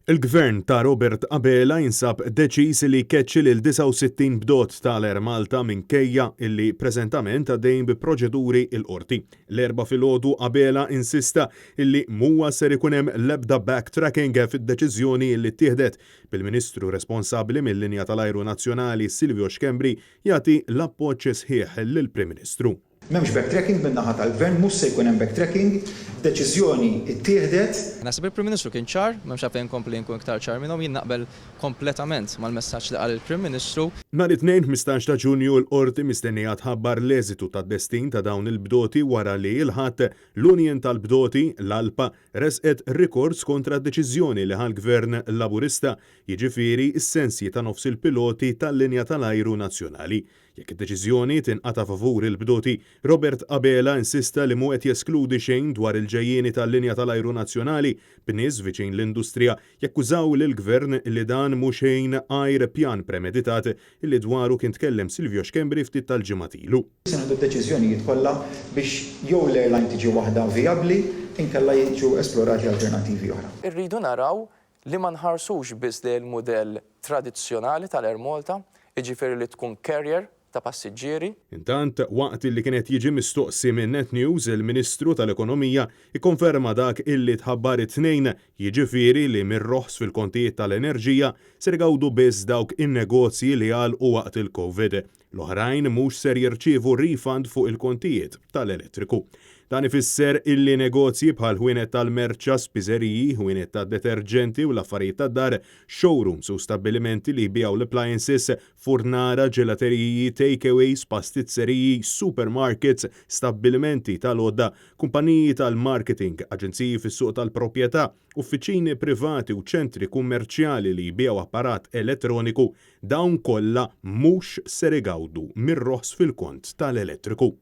Il-Gvern ta' Robert Abela jinsab deċiż li jkeċċi lil 69 bdot tal-Air Malta minkejja illi preżentament għaddejjin bi proċeduri l-Qorti. L-Erbgħa filgħodu Abela insista illi mhuwa ser ikun hemm l-ebda backtracking fid-deċiżjoni illi ttieħdet, bil-Ministru responsabbli mil-linja tal-ajru nazzjonali Silvio Schembri jagħti l-appoġġ sħiħ lill-Prim Ministru. M'hemmx backtracking min-naħa tal-Gvern, mhux se jkun hemm backtracking, deċiżjoni ttieħdet. Naħseb il-Prim Ministru kien ċar, m'hemmx għalfejn inkompli nkun iktar ċar minnhom, jien naqbel kompletament mal-messaġġ li qal il-Prim Ministru. Nhar it-Tnejn 15 ta' Ġunju l-Qorti mistennija tħabbar l-eżitu tad-destin ta' dawn il-bdoti wara li l-Ħadd l-Union tal-Bdoti, l-ALPA, ressqet rikors kontra d-deċiżjoni li ħa l-Gvern Laburista, jiġifieri s-sensji ta' nofs il-piloti tal-linja tal-ajru nazzjonali. Jekk id-deċiżjoni tinqata' favur il-bdoti, Robert Abela insista li mhu qed jeskludi xejn dwar il-ġejjieni tal-linja tal-ajru nazzjonali, b'nies viċin l-industrija jakkużaw lill-Gvern li dan mhu xejn għajr pjan premeditat li dwaru kien tkellem Silvio Schembri ftit tal-ġimgħat ilu. Se nieħdu d-deċiżjonijiet kollha biex jew l-airline tiġi waħda vijabbli inkella jiġu esplorati alternattivi oħra. Irridu naraw li ma nħarsux biss lejn il-mudell tradizzjonali tal-Air Malta, jiġifieri li tkun carrier ta' passiġġieri. Intant, waqt illi kien qed jiġi mistoqsi minn Net News, il-Ministru tal-Ekonomija ikkonferma dak illi tħabbar it-Tnejn, jiġifieri li mir-roħs fil-kontijiet tal-enerġija ser igawdu biss dawk in-negozji li għalqu waqt il-Covid. L-oħrajn mhux ser jirċievu refund fuq il-kontijiet tal-elettriku. Dan ifisser illi negozji bħal ħwienet tal-merċa, spiżeriji, ħwienet tad-deterġenti u l-affarijiet tad-dar, showrooms u stabbilimenti li jbigħu l-appliances, furnara, ġelateriji, takeaways, pastizzeriji, supermarkets, stabbilimenti tal-għodda, kumpaniji tal-marketing, aġenziji fis-suq tal-proprjetà, uffiċini privati u ċentri kummerċjali li jbigħu apparat elettroniku, Dawn kollha mhux ser igawdu mir-roħs fil-kont tal-elettriku.